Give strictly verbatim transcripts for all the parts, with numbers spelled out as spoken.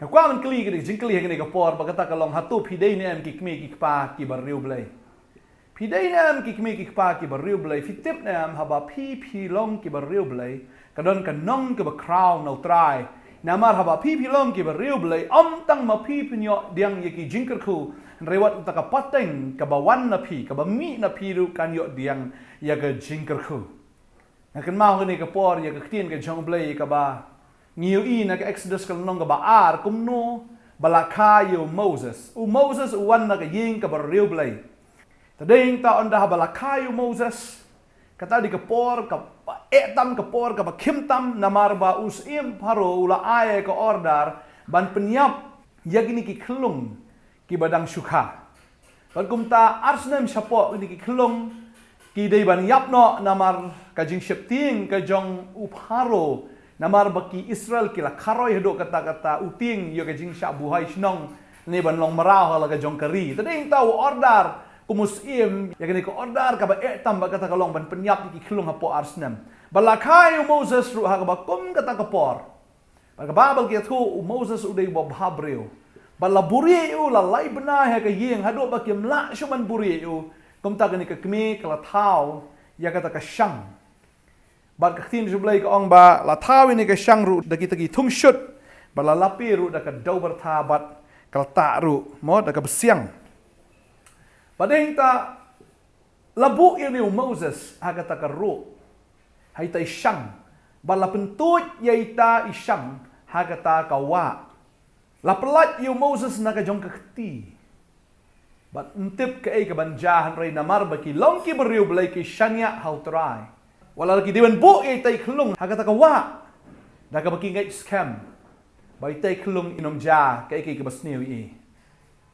Nga kwah ban kylli kane ka jingkylli ha kane ka por, ba kata ka long, hato phi dei ne em ki kmie ki kpa kiba riewblei? Phi dei ne em ki kmie ki kpa kiba riewblei? Phi tip ne em haba phi phi long kiba riewblei, ka don ka nong kaba khraw na U Trai. Namar haba phi phi long kiba riewblei, ym tang ma phi phin ïoh pdiang ïa ki jingkyrkhu, hynrei wat kata ka pateng kaba wan na phi, kaba mih na phi ruh kan ïoh pdiang ïa ka jingkyrkhu. Nga kynmaw ha kane ka por ïa ka ktien ka jong U Blei kaba ngi ïohi na ka Exodus ka lynnong kaba ar, kumno ba la kha ïa u Moses. U Moses u wan na ka ïing kaba riewblei. Te dei hangta ynda haba la kha ïa u Moses, kata dei ka por kaba eh tam, ka por kaba khim tam, namar ba u syiem Pharaoh u la ai ka order ban pynïap ïa kine ki khyllung kiba dang shu kha. Bad kumta ar snem shapoh kine ki khyllung ki dei ban ïap noh namar ka jingsheptieng ka jong u Pharaoh, namar ba ki Israel ki la kharoi haduh katta katta, u tieng ïa ka jingshah buhai shnong ne ban long mraw ha la ka jong ka ri. Te dei hangta u order kum u syiem, ïa kane ka order kaba eh tam, ba kata ka long ban pynïap ïa ki khyllung hapoh ar snem. Ba la kha ïa u Moses ruh ha kaba kum kata ka por. Bad ka Baibl ka ïathuh u Moses u dei uba bhabriew. Bad la buhrieh ïa u, la lai bnai ha ka ïing, haduh ba kim lah shuh ban buhrieh ïa u. Kumta kane ka kmie ka la thaw ïa kata ka shang. Bad ka ktien jong U Blei ka ong ba la thaw ïa kane ka shang ruh da kita ki thung shut, bad la lapi ruh da ka dewbyrtha, bad ka la tah ruh, mo, da ka bsiang. Bad dei hangta la buh ïa une u Moses ha kata ka ruh, ha ita i shang, bad la pyntuid ïa ita i shang ha kata ka wah. La pyllait ïa u Moses na ka jong ka kti. Bad ym tip kaei kaban jia, hynrei namar ba ki long kiba riewblei, ki shaniah ha U Trai. Wat la ki dei ban buh ïa ita i khyllung ha kata ka wah, da kaba ki ngeit skhem ba ita i khyllung in ym jia kaei kaei kaba sniew ïa i.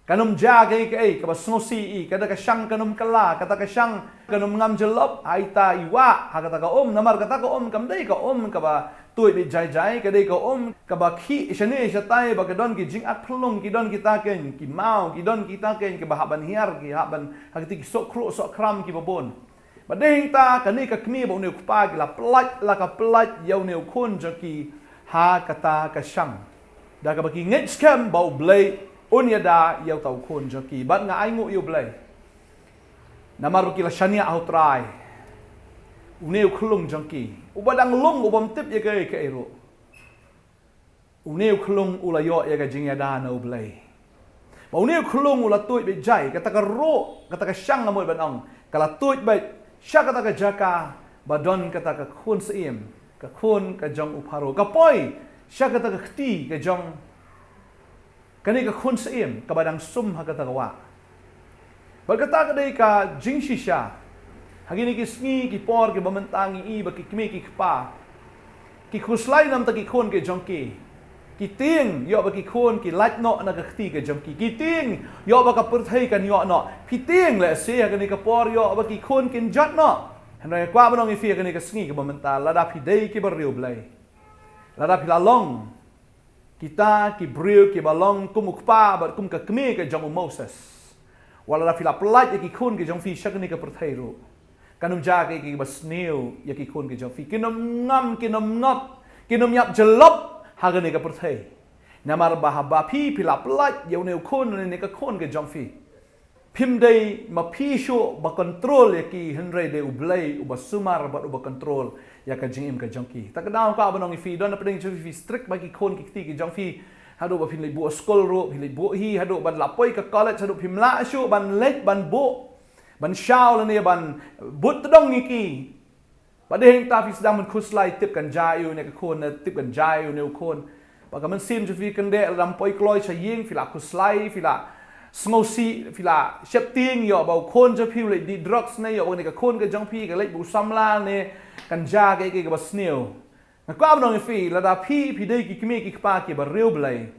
Kan ym jia kaei kaei kaba sngewsih ïa i, kata ka shang kan ym kylla, kata ka shang kan ym ngam jyllop ha ita i wah, ha kata ka um, namar kata ka um kam dei ka um kaba tuid beit jai jai, ka dei ka um kaba khih shane shatai, ba ka don ki jingat phyllung, ki don kita kein ki maw, ki don kita kein kiba hap ban hiar, ki hap ban ha kata ki sohkhruh sohkhram kiba bun. Bad dei hangta kane ka kmie bad une u kpa ki la pyllait, la ka pyllait ïa une u khun jong ki ha kata ka shang, da kaba ki ngeit skhem ba U Blei un ïada ïa uta u khun jong ki. Bad nga ainguh ïa U Blei, namar ba ki la shaniah ha U Trai. Une u khyllung jong ki, uba dang lung, uba ym tip ïa kaei kaei ruh, une u khyllung u la ïoh ïa ka jingïada na U Blei. Ba une u khyllung u la tuid beit jai, kata ka ruh, kata ka shang, nga mut ban ong, ka la tuid beit sha kata ka jaka ba don kata ka khun syiem, ka khun ka jong u Pharaoh, ka poi sha kata ka kti ka jong kane ka khun syiem kaba dang sum ha kata ka wah. Bad kata ka dei ka jingshisha ha kine ki sngi ki por kiba mynta ngi i ba ki kmie ki kpa ki khuslai namar ki khun ki jong ki. Ki tieng ïoh ba ki khun ki lait noh na ka kti ka jong ki. Ki tieng ïoh ba ka pyrthei kan ïoh noh. Phi tieng lehse ha kane ka por ïoh ba ki khun kin jot noh. Hynrei nga kwah ban ong ïa phi ha kane ka sngi kaba mynta, lada phi dei kiba riewblei, lada phi la long kita ki briew kiba long kum u kpa bad kum ka kmie ka jong u Moses, wat lada phi la pyllait ïa ki khun ki jong phi sha kane ka pyrthei ruh, kan ym jia kaei kaei kaba sniew ïa ki khun ki jong phi. Kin ym ngam, kin ym ngop, kin ym ïap jyllop ha kane ka pyrthei. Namar ba haba phi phi la pyllait ïa une u khun, une ka khun ka jong phi, phim dei ma phi shuh ba control ïa ki, hynrei dei U Blei uba sumar bad uba control ïa ka jingim ka jong ki. Ta ka daw nga kwah ban ong ïa phi, don napdeng jong phi, phi strict bad ki khun ki kti ki jong phi, haduh ba phin leit buh skul ruh, phin leit buh hi, haduh ban la poi ka college, haduh phim lah shuh ban leit ban buh, ban shaw lane ban bud tdong ïa ki. Bad dei hangta phi sdang ban khuslai, tip kan jia ïa une ka khun, tip kan jia ïa une u khun. Ba ka mynsiem jong phi kan dei lada ym poi kloi sha ïing, phi la khuslai, phi la sngewsih, phi la sheptieng ïoh ba u khun jong phi u leit dih drugs ne ïoh ba kane ka khun ka jong phi ka leit bad u samla ne kan jia kaei kaei kaba sniew. Nga kwah ban ong ïa phi, lada phi phi dei ki kmie ki kpa kiba riewblei,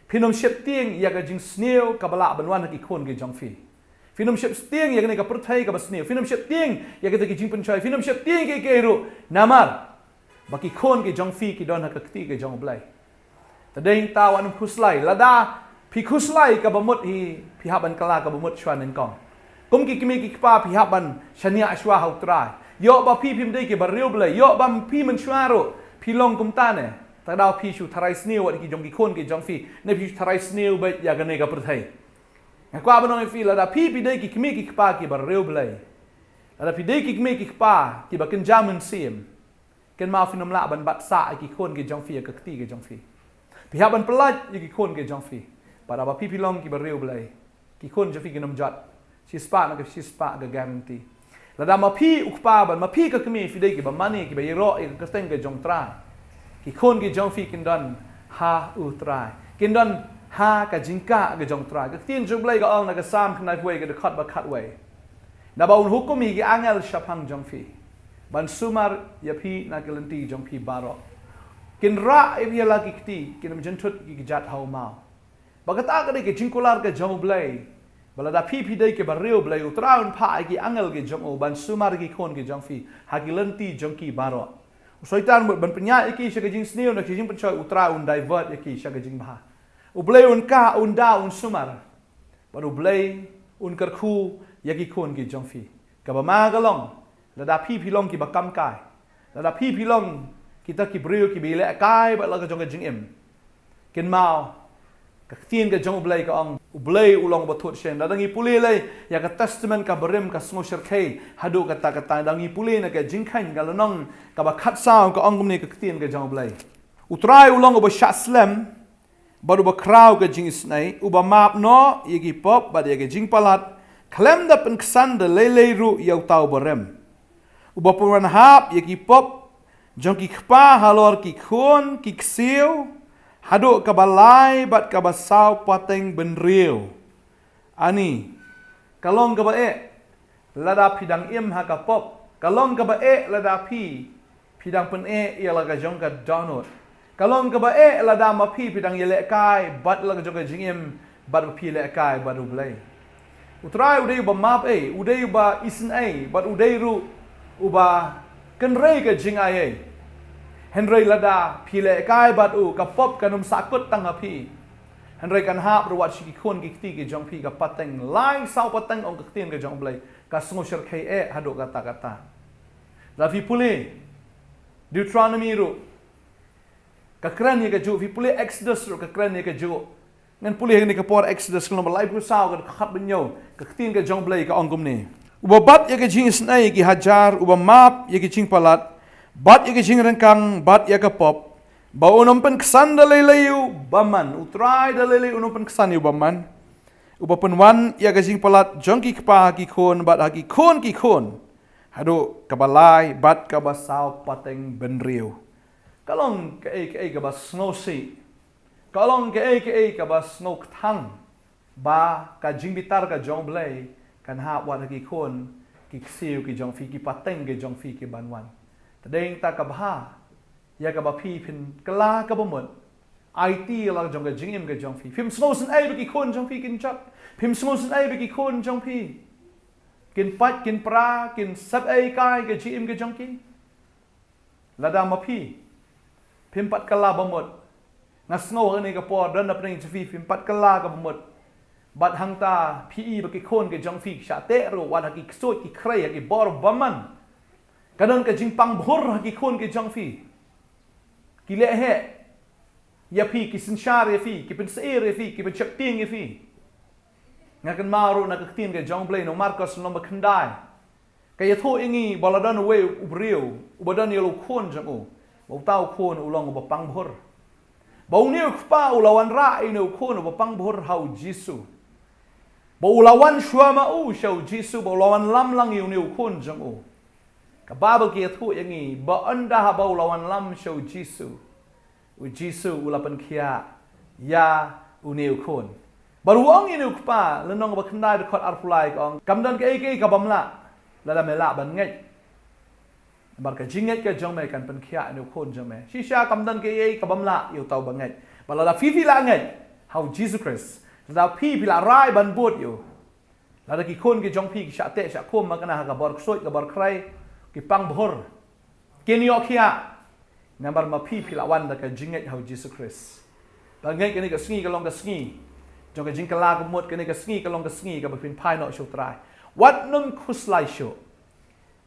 phin ym sheptieng ïa ka jingsniew kaba lah ban wan ha ki khun ki jong phi. Phin ym sheptieng ïa kane ka pyrthei kaba sniew. Phin ym sheptieng ïa kita ki jingpynshoi. Phin ym sheptieng kiei kiei ruh. Namar ba ki khun ki jong phi ki don ha ka kti ka jong U Blei. Ta dei hangta wat nym khuslai. Lada phi khuslai kaba mut hi, phi hap ban kylla kaba mut shuwa nyngkong. Kum ki kmie ki kpa phi hap ban shaniah shuwa ha U Trai. Ïoh ba phi phim dei kiba riewblei, ïoh ba phi mynshuwa ruh phi long kumta ne. Te lada phi shu tharai sniew wat ki jong ki khun ki jong phi, ne phi shu tharai sniew beit ïa kane ka pyrthei. Nga kwah ban ong ïa phi, lada phi phi dei ki kmie ki kpa kiba riewblei, lada phi dei ki kmie ki kpa kiba kynja mynsiem, kynmaw phin ym lah ban bat sah ïa ki khun ki jong phi ïa ka kti ki jong phi. Phi hap ban pyllait ïa ki khun ki jong phi. Bad haba phi phi long kiba riewblei, ki khun jong phi kin ym jot. Shispah na ka shispah, nga guarantee. Lada ma phi u kpa bad ma phi ka kmie phi dei kiba mane, kiba ïaroh ïa ka kyrteng ka jong U Trai, ki khun ki jong phi kin don ha U Trai, kin don ha ka jingkah ka jong U Trai. Ka ktien jong U Blei ka ong na ka Salm khyndai phew wei, ka dkhot ba khatwei, naba un hukum ïa ki angel shaphang jong phi, ban sumar ïa phi na ki lynti jong phi baroh. Kin rah ïa phi ha la ki kti, kin ym jynthut ïa ki kjat ha u maw. Ba kata ka dei ka jingkular ka jong U Blei. Ba lada phi phi dei kiba riewblei, U Trai un phah ïa ki angel ki jong u ban sumar ïa ki khun ki jong phi ha ki lynti jong ki baroh. U Soitan mut ban pynïaid ïa ki sha ka jingsniew, na ka jingpynshoi U Trai un divert ïa ki sha ka jingbha. U Blei un kah, un daw, un sumar. Bad U Blei un kyrkhu ïa ki khun ki jong phi. Kaba ma ka long, lada phi phi long kiba kam kai, lada phi phi long kita ki briew kiba ïalehkai bad la ka jong ka jingim, kynmaw, ka ktien ka jong U Blei ka ong, U Blei u long uba thut shen. Lada ngi pule lei ïa ka Testament kaba rim, ka Sngewshyrkhei, haduh katta katta, lada ngi pule na ka Jingkheiñ ka lynnong kaba khatsaw, ka ong kumne ka ktien ka jong U Blei: U Trai u long uba shah slem bad uba khraw ka jingisynei, uba map noh ïa ki pop bad ïa ka jingpalat, khlem da pynksan da lei lei ruh ïa uta uba rem. Uba pynwan hap ïa ki pop jong ki kpa halor ki khun ki ksiew, haduh kaba lai bad kaba saw pateng bynriew. Ani, ka long kaba eh lada phi dang im ha ka pop. Ka long kaba eh lada phi, phi dang pyneh ïa la ka jong ka dohnud. Ka long kaba eh lada ma phi phi dang ïalehkai bad la ka jong ka jingim, bad ba phi lehkai bad U Blei. U Trai u dei uba map ei, u dei uba isynei, bad u dei ruh uba kynrei ka jingai ei. Hynrei lada phi lehkai bad u, ka pop kan ym sahkut tang ha phi. Hynrei kan hap ruh wat sha ki khun ki kti ki jong phi, ka pateng lai saw pateng, ong ka ktien ka jong U Blei, ka Sngewshyrkhei eh haduh katta katta. Lada phi pule Deuteronomy ruh, ka kren ïa kajuh, phi pule Exodus ruh, ka kren ïa kajuh. Ngan pule ha kane ka por, Exodus ka lynnong ba laiphew saw, ka dkhot ba hynñiew, ka ktien ka jong U Blei ka ong kumne: Uba bat ïa ka jingisynei ïa ki hajar, uba map ïa ki jingpalat, bat ïa ki jingryngkang, bat ïa ka pop, ba un ym pynksan da lei lei ïa u bymman. U Trai da lei lei un ym pynksan ïa u bymman. Uba pynwan ïa ka jingpalat jong ki kpa ha ki khun bad ha ki khun ki khun, haduh kaba lai bad kaba saw pateng bynriew. Ka long kaei kaei kaba sngewsih. Ka long kaei kaei kaba sngewkthang, ba ka jingbitar ka jong U Blei kan hap wat ha ki khun ki ksiew ki jong phi, ki pateng ki jong phi kiban wan. Te dei ta ka bha ïa kaba phi phin kylla kaba mut aiti la jong ka jingim ka jong phi. Phim sngewsynei ba ki khun jong phi kin jot. Phim sngewsynei ba ki khun jong phi kin pait, kin pra, kin sep ei kai ka jingim ka jong ki. Lada ma phi phim pat kylla ba mut, nga sngew ha kane ka por don na pdeng jong phi phim pat kylla kaba mut. Bad hangta phi i ba ki khun ki jong phi ki shah teh ruh wat ha ki ksuid ki khrei, ha ki bor bymman. Ka don ka jingpang bhur ha ki khun ki jong phi. Ki leh heh ïa phi, ki synshar ïa phi, ki pynsyier ïa phi, ki pynsheptieng ïa phi. Nga kynmaw ruh na ka ktien ka jong U Blei, na u Markos lynnong ba khyndai, ka ïathuh ïa ngi ba la don uwei u briew uba don ïa la u khun jong u, ba uta u khun u long uba pang bhur. Ba une u kpa u la wanrah ïa une u khun uba pang bhur ha u Jisu. Ba u la wan shuwa ma u sha u Jisu, ba u la wanlam lang ïa une u khun jong u. Ka Baibl ka ïathuh ïa ngi ba ynda haba u la wanlam sha u Jisu, u Jisu u la pynkhiah ïa une u khun. Bad u ong ïa une u kpa, lynnong ba khyndai dkhot arphew lai ka ong, kam don kaei kaei kabym lah lada me lah ban ngeit. Namar ka jingngeit ka jong me kan pynkhiah ïa une u khun jong me. Shisha kam don kaei kaei kabym lah ïa uta uba ngeit. Bad lada phi phi lah ngeit ha u Jisu Khrist, lada phi phi lah rai ban bud ïa u, lada ki khun ki jong phi ki shah teh shah khum makna ha ka bor ksuid ka bor khrei, ki pang bhur, kin ïoh khiah. Namar ma phi phi lah wan da ka jingngeit ha u Jisu Khrist. Ba ngeit kane ka sngi ka long ka sngi jong ka jingkylla kaba mut, kane ka sngi ka long ka sngi kaba phin phai noh sha u Trai. Wat nym khuslai shuh.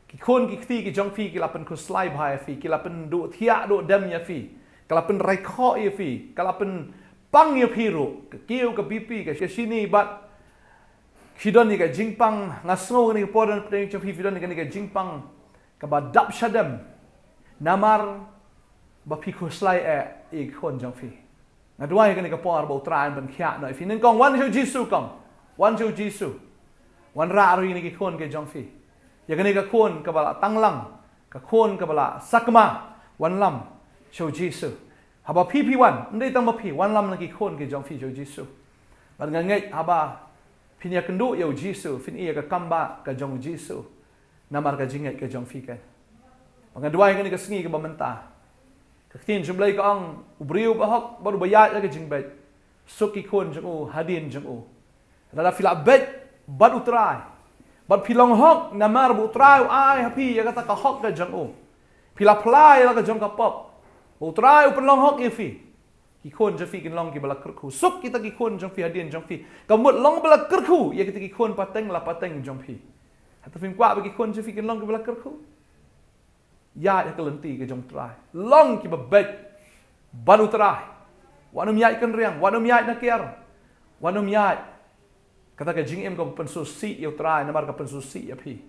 Ki khun ki kti ki jong phi ki la pynkhuslai bha ïa phi, ki la pynduh thiah duh dem ïa phi. Ka la pynrai khoh ïa phi, ka la pynpang ïa phi ruh, ka kiew, ka B P, ka shini, bad phi don ïa ka jingpang. Nga sngew kane ka por don pdeng jong phi, phi don ïa kane ka jingpang kaba dap shadem, namar ba phi khuslai eh ïa ki khun jong phi. Nga duwai kane ka por ba U Trai un pynkhiah noh ïa phi. Nyngkong wan sha U Jisu kong. Wan sha U Jisu. Wanrah ruh ïa kine ki khun ki jong phi. Ïa kane ka khun kaba la tanglang, ka khun kaba la sakma, wanlam sha U Jisu. Haba phi phi wan, ym dei tang ma phi, wanlam na ki khun ki jong phi sha U Jisu. Bad nga ngeit haba phin ïakynduh ïa U Jisu, phin ïoh ïa ka kam ba ka jong U Jisu. Namar ka jingngeit ka jong phi kan. Ba nga duwai kane ka sngi kaba mynta. Ka ktien jong U Blei ka ong, u briew ba hok bad uba ïaid ïa ka jingbeit, suk ki khun jong u hadien jong u. Lada phi la beit bad U Trai, bad phi long hok namar ba U Trai u ai ha phi ïa kata ka hok ka jong u, phi la phla ïa la ka jong ka pop, ba U Trai u pynlong hok ïa phi. Ki khun jong phi kin long kiba la kyrkhu. Suk kita ki khun jong phi hadien jong phi. Ka mut long ba la kyrkhu ïa kita ki khun pateng la pateng jong phi. Hato phim kwah ba ki khun jong phi kin long kiba la kyrkhu? Ïaid ha ka lynti ka jong U Trai. Long kiba beit bad U Trai. Wat nym ïaid kynriang, wat nym ïaid na kiar. Wat nym ïaid kata ka jingim kaba pynsngewsih ïa U Trai namar ka pynsngewsih ïa phi.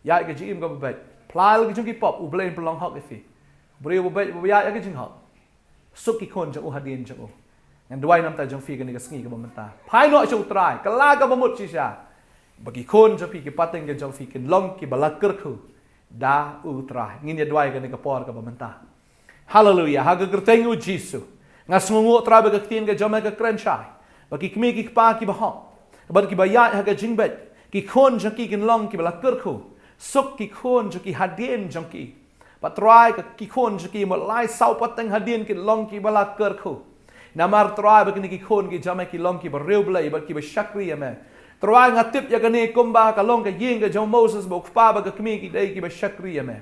Ïaid ka jingim kaba beit. Phla ïa la ka jong ki pop, U Blei un pynlong hok ïa phi. U briew uba beit, uba ïaid ïa ka jinghok, suk ki khun jong u hadien jong u. Ngan duwai namar jong phi kane ka sngi kaba mynta. Phai noh sha U Trai, kylla kaba mut shisha, ba ki khun jong phi, ki pateng ka jong phi kin long kiba la kyrkhu da U Trai. Ngin ïa duwai kane ka por kaba mynta. Haleluia. Ha ka kyrteng U Jisu, nga sngewnguh Trai ba ka ktien ka jong me ka kren shai ba ki kmie ki kpa kiba hok bad kiba ïaid ha ka jingbeit, ki khun jong ki kin long kiba la kyrkhu. Suk ki khun jong ki hadien jong ki. Bad Trai, ka ki khun jong ki mut lai saw pateng hadien kin long kiba la kyrkhu. Namar Trai ba kine ki khun ki jong me ki long kiba riewblei bad kiba shakri ïa me. Trai, nga tip ïa kane kumba ka long ka ïing ka jong u Moses, ba u kpa bad ka kmie ki dei kiba shakri ïa me.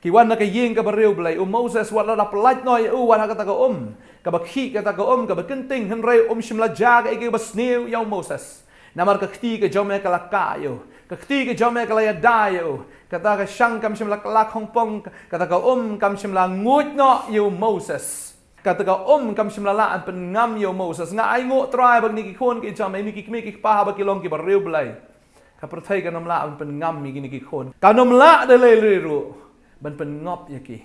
Ki wan na ka ïing kaba riewblei. U Moses wat la da pyllait noh ïa u wat ha kata ka um kaba khih, kata ka um kaba kynting, hynrei um shym la jia kaei kaei kaba sniew ïa u Moses. Namar ka kti ka jong me ka la kah ïa u. Ka kti ka jong me ka la ïada ïa u. Kata ka shang kam shym la kylla khongpong, kata ka um kam shym la nguid noh ïa u Moses. Kata ka um kam shym la lah ban pynngam ïa u Moses. Nga ainguh Trai ba kine ki khun ki jong me, kine ki kmie ki kpa, haba ki long kiba riewblei, ka pyrthei kan ym lah ban pynngam ïa kine ki khun. Kan ym lah da lei lei ruh ban pynngop ïa ki.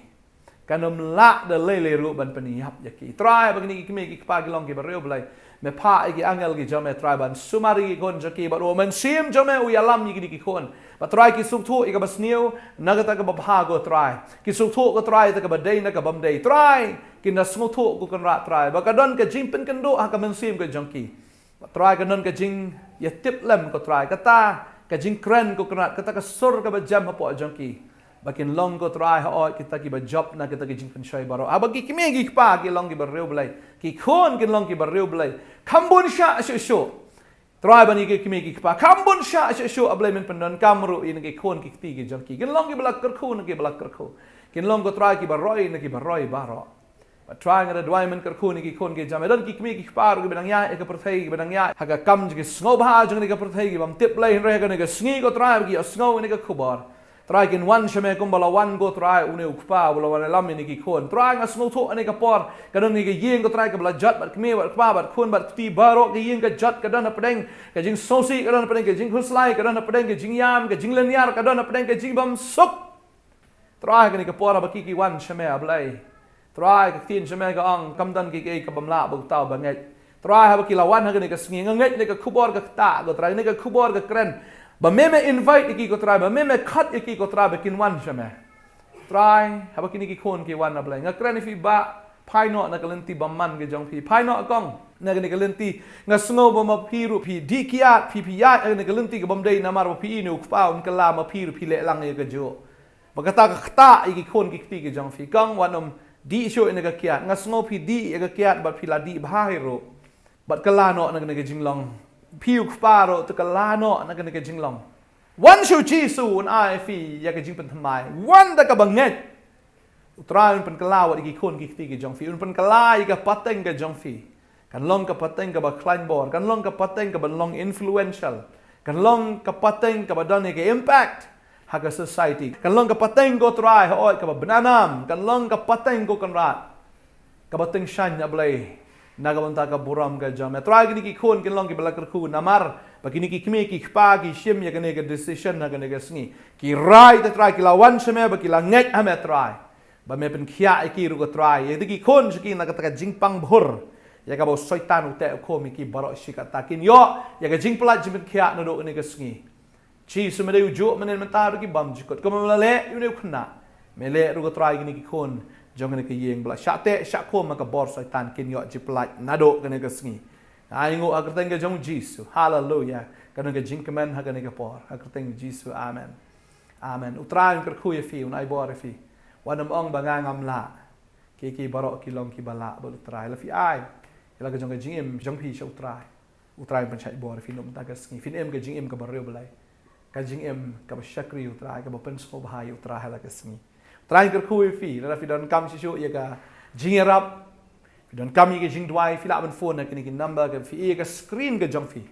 Kan ym lah da lei lei ruh ban pynïap ïa ki. Trai, ba kine ki kmie ki kpa ki long kiba riewblei, me phah ïa ki angel ki jong me Trai ban sumar ïa ki khun jong ki, bad u Mynsiem jong me u ïalam ïa kine ki khun. Bad Trai, ki sngewthuh ïa kaba sniew na kata kaba bha ko Trai. Ki sngewthuh ko Trai ïa kaba dei na ka bym dei. Trai, kin da sngewthuh ko Kynrad Trai ba ka don ka jingpynkynduh ha ka mynsiem ka jong ki. Trai, ka don ka jingïatiplem ko Trai, kata ka jingkren ko Kynrad, kata ka sur kaba jem hapoh jong ki, ba kin long ko Trai hooid kita kiba jop na kita ki jingpynshoi baroh. Haba ki kmie ki kpa ki long kiba riewblei, ki khun kin long kiba riewblei. Kham bun shah shuh shuh. Trai, ban ïa ki kmie ki kpa kham bun shah shuh shuh, A Blei, men pyndonkam ruh ïa kine ki khun ki kti ki jong ki, kin long kiba la kyrkhu na kiba la kyrkhu. Kin long ko Trai kiba roi na kiba roi baroh. Bad Trai, nga da duwai men kyrkhu na ki khun ki jong me. Don ki kmie ki kpa ruh kiba dang ïaid ha ka pyrthei, kiba dang ïaid ha ka kam jong ki sngewbha jong kane ka pyrthei, ki bym tip Blei, hynrei ha kane ka sngi ko Trai ba ki ïohsngew ïa kane ka khubor, Trai, kin wan sha me kumba la wan ko Trai une u kpa uba la wan ïalam ïa kine ki khun. Trai, nga sngewthuh ha kane ka por ka don kane ka ïing ko Trai kaba la jot bad kmie bad kpa bad khun bad kti baroh. Ka ïing ka jot, ka don hapdeng ka jingsngewsih, ka don hapdeng ka jingkhuslai, ka don hapdeng ka jingïam, ka jinglynñiar, ka don hapdeng ka jingbymsuk. Trai, kane ka por haba ki ki wan sha me, A Blei, Trai, ka ktien jong me ka ong, kam don kiei kiei ka bym lah ba uta uba ngeit. Trai, haba ki la wan ha kane ka sngi, nga ngeit kane ka khubor ka ktah ko Trai, kane ka khubor ka kren ba me, me invite ïa ki ko Trai, ba me, me khot ïa ki ko Trai ba kin wan sha me. Trai, haba kine ki khun ki wan, A Blei, nga kren ïa phi ba phai noh na ka lynti bymman ka jong phi. Phai noh kong na kane ka lynti. Nga sngew ba ma phi ruh phi dih kiad, phi, phi ïaid ha kane ka lynti ka bym dei namar ba phi ïohi une u kpa un kylla, ma phi ruh phi leh lang ïa kajuh. Ba kata ka ktah ïa ki khun ki kti ki jong phi. Kong, wat nym dih shuh ïa kane ka kiad. Nga sngew phi dih ïa ka kiad bad phi la dih bha hi ruh. Bad kylla noh na kane ka jinglong. Phi u kpa ruh te kylla noh na kane ka jinglong. Wan sha U Jisu un ai ïa phi ïa ka jingpynthymmai. Wan da kaba ngeit. U Trai un pynkylla wat ïa ki khun ki kti ki jong phi. Un pynkylla ïa ka pateng ka jong phi. Kan long ka pateng kaba khlaiñ bor, kan long ka pateng kaba long influential, kan long ka pateng kaba don ïa ka impact ha ka society, kan long ka pateng ko Trai hooid kaba bnanam, kan long ka pateng ko Kynrad kaba tyngshaiñ, A Blei, na ka bynta ka burom ka jong me. Trai, kine ki khun kin long kiba la kyrkhu namar ba kine ki kmie ki kpa ki shim ïa kane ka decision ha kane ka sngi. Ki rai te Trai, ki la wan sha me ba ki la ngeit ha me Trai, ba me pynkhiah ïa ki ruh ko Trai. Ïa kine ki khun sha ki na kata ka jingpang bhur ïa kaba u Soitan u teh u khum ïa ki baroh shi katta, kin ïoh ïa ka jingpyllait jingpynkhiah naduh kane ka sngi. Jisu, me dei u juh mynnin mynta ruh ki bymjukut. Kumba me la leh ïa une u khynnah, me leh ruh ko Trai kine ki khun jong kane ka ïing ba la shah teh shah khum ha ka bor Soitan, kin ïoh jingpyllait naduh kane ka sngi. Nga ainguh ha ka kyrteng ka jong u Jisu. Haleluya. Ka don ka jingkmen ha kane ka por. Ha ka kyrteng u Jisu. Amen. Amen. U Trai un kyrkhu ïa phi, un ai bor ïa phi. Wat nym ong ba nga ngam lah. Ki, ki baroh ki long kiba lah bad u Trai. La phi ai ïa la ka jong ka jingim jong phi sha u Trai, u Trai un pynshait bor ïa phi na ka bynta ka sngi. Phin im ka jingim kaba riewblei, ka jingim kaba shakri u Trai, kaba pynsngewbha ïa u Trai ha la ka sngi. U Trai un kyrkhu ïa phi, lada phi donkam shisha ïa ka jingïarap, phi donkam ïa ka jingduwai, phi lah ban phone ha kine ki number kaba phi ïohi ha ka screen ka jong phi.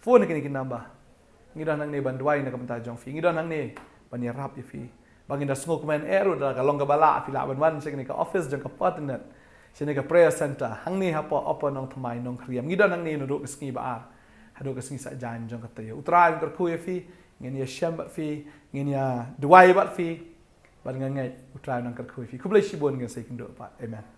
Phone ha kine ki number. Ngi don hangne ban duwai na ka bynta jong phi. Ngi don hangne ban ïarap ïa phi. Ba ngin da sngewkmen eh ruh, lada ka long kaba lah, phi lah ban wan sha kane ka office jong ka Patnat, sha kane ka prayer center hangne hapoh Upper Nongthymmai, Nongriam. Ngi don hangne naduh ka sngi ba ar haduh ka sngi Saitjaiñ jong ka taïew. U Trai un kyrkhu ïa phi. Ngin ïashem bad phi, ngin ïaduwai bad phi. Bad nga ngeit u Trai un kyrkhu ïa phi. Khublei shibun, ngin sa ïakynduh pat. Amen.